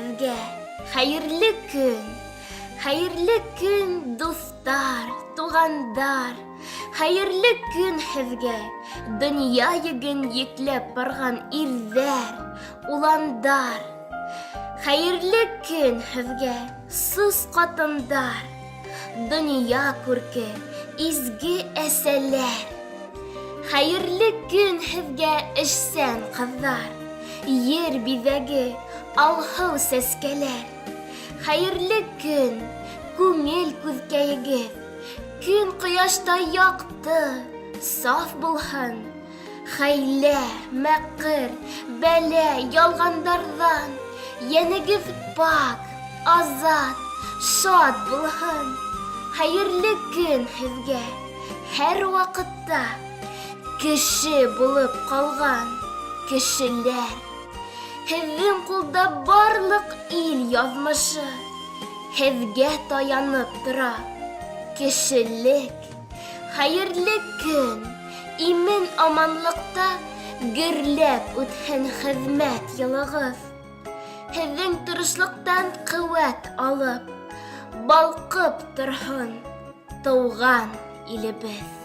һеҙгә, хәйерле көн! Хәйерле көн, дуҫтар, туғандар! Хәйерле көн һеҙгә, донъя йөген йөкләп барған ирҙәр, уландар! Хәйерле көн һеҙгә, сос ҡатындар! Донъя күрке, изге әсәләр! Хәйерле көн һеҙгә, эшсән ҡыҙҙар! Ер биҙәге, алһыу сәскәләр! Хәйерле көн, күңел күҙкәйегеҙ! Көн ҡояштай яҡты, саф булһын. Хәйлә, мәҡер, бәлә, ялғандарҙан йәнегеҙ пак, азат, шат булһын. Хәйерле көн һеҙгә, һәр ваҡытта кеше булып ҡалған кешеләр. Һеҙҙең ҡулда барлыҡ ил яҙмышы, Һеҙгә таянып тора кешелек. Хәйерле көн, имен аманлыҡта Гөрләп үтһен хеҙмәт йылығыҙ. Һеҙҙең тырышлыҡтан ҡеүәт алып, Балҡып торһон тыуған илебеҙ.